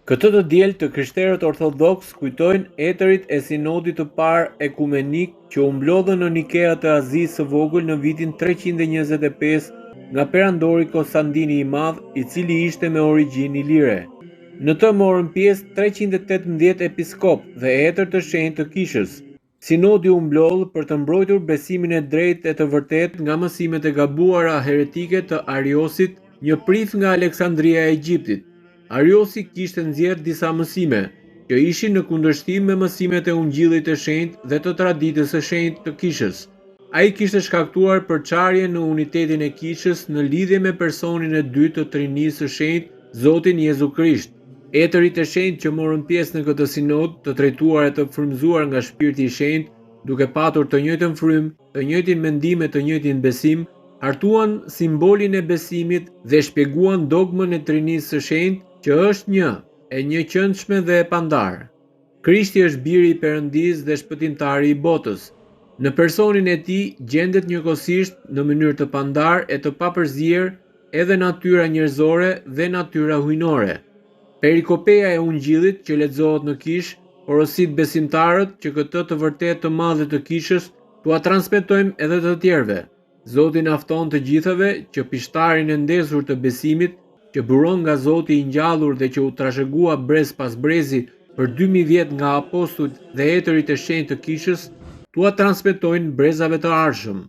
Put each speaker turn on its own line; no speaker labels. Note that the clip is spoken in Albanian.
Këtë të diel të krishterët ortodoksë kujtojnë etërit e Sinodit të Parë Ekumenik që u mblodhën në Nikea të Azisë së Vogël në vitin 325 nga perandori Konstandini i Madh, i cili ishte me origjinë ilire. Në të morën pjesë 318 episkopë dhe etër të shenjtë të kishës. Sinodi u mblodh për të mbrojtur besimin e drejtë e të vërtetë nga mësimet e gabuara heretike të Ariosit, një prift nga Aleksandria e Egjiptit. Ariosi kishte nxjerrë disa mësime, që ishin në kundërshtim me mësimet e Ungjillit të Shenjtë dhe të traditës së shenjtë të Kishës. Ai kishte shkaktuar përçarje në unitetin e Kishës në lidhje me personin e dytë të Trinisë së Shenjtë, Zotin Jezu Krisht. Etërit e shenjtë që morën pjesë në këtë sinod, të drejtuar e të frymëzuar nga Shpirti i Shenjtë, duke patur të njëjtën frymë, të njëjtin mendim e të njëjtin besim, hartuan simbolin e besimit dhe shpjeguan dogmën e Trinisë së Shenjtë, që është një, e njëqendshme dhe e pandarë. Krishti është Biri i Perëndisë dhe Shpëtimtari i botës. Në personin e tij gjendet njëkohësisht në mënyrë të pandarë e të papërzier edhe natyra njerëzore dhe natyra hyjnore. Perikopeja e Ungjillit që lexohet në kishë porosit besimtarët që këtë të vërtetë të madhe të kishës t'ua transmetojmë edhe të tjerëve. Zoti na fton të gjithëve që pishtarin e ndezur të besimit, që buron nga Zoti i ngjallur dhe që u trashëgua brez pas brezi për 2000 vjet nga apostujt dhe etërit e shenjtë të kishës, t'ua transmetojnë brezave të ardhshëm.